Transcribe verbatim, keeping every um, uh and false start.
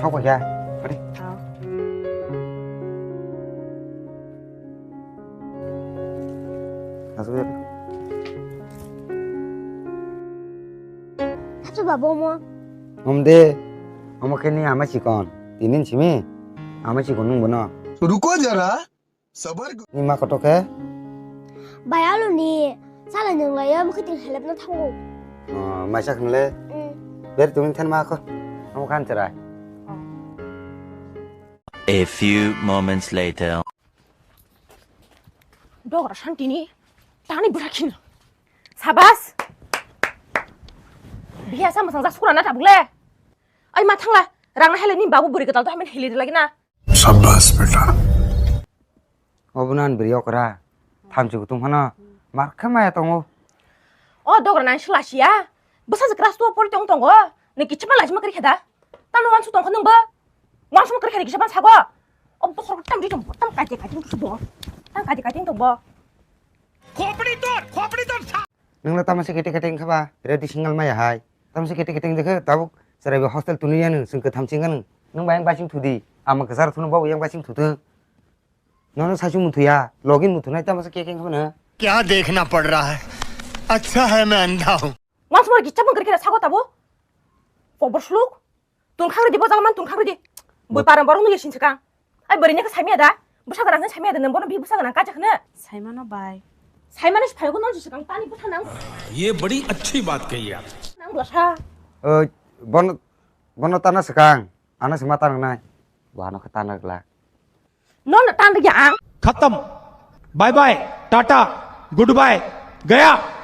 Sok paikha. Adi. Asuk ya. Hachu babo mo. Om de. Omo khe ni ama chikon. Tinin simi. Ama chikon nung bono. Ruko jara. Sabar. Ni ma koto khe? Bai alo ni. Sala nyang lai ya mukhiting helep na thango. Oh, maisa khnle. Mm. Ber tumi than ma ko. Omo khan cherai. A few moments later. Dogra Shanti ni tani bwsa khino. Sabas. Biya sa masang ja sukra na tabuk le. Ai ma thangla, rang na hele ni babu buri katal to hamen hele lagi na. Sabas beta. Obo nan bri okra. Thamchi kutung hano. Mar khe maya tongo. O dogra nang sila siya. Bwsa je class two pori tong tongo. Ni kichima lajima kri kheda. Tano wansu tongkha nungbo. Wansu kri kheda kichima sago. O bokhor tam ri tong. Tam kaje kaje tong bo. Tam kaje kaje tong bo. Khopri tor, khopri tor sa. Nungla tama se kete kete wngkha ba. Ready single maya hai. Tama se kete kete wngkha tabuk. Serai bo hostel tuni ya nung. Sung ke thamchi nung. Nung bayang basing thudi. Ama kesar thunu bo yang basing thuthu. Nono saichung muthuya, login muthunai tamo se keke wngkha mano. क्या देखना पड़ रहा है? अच्छा है मैं अंधा हूँ। Once more kichap wngkha khe sago tabo. Pobor sluk. Tun khagri di bojal man tun khagri di. Bui param borok nungya sin sakang. Ai bari ne kha saimya da. Bwsa gana khe saimya da nang bono bi bwsa gana kacha khne. Saimano bai. Saimano phai ko non sakang tani bwsa nang. ये बड़ी अच्छी बात कही आप। Nang bwsa. Oi, bono, bono tana sakang. Ano se ma tanang nai. Bo ano khe tanang glak. Nono tanang ya ang. खत्म। Bye bye, tata, goodbye, गया।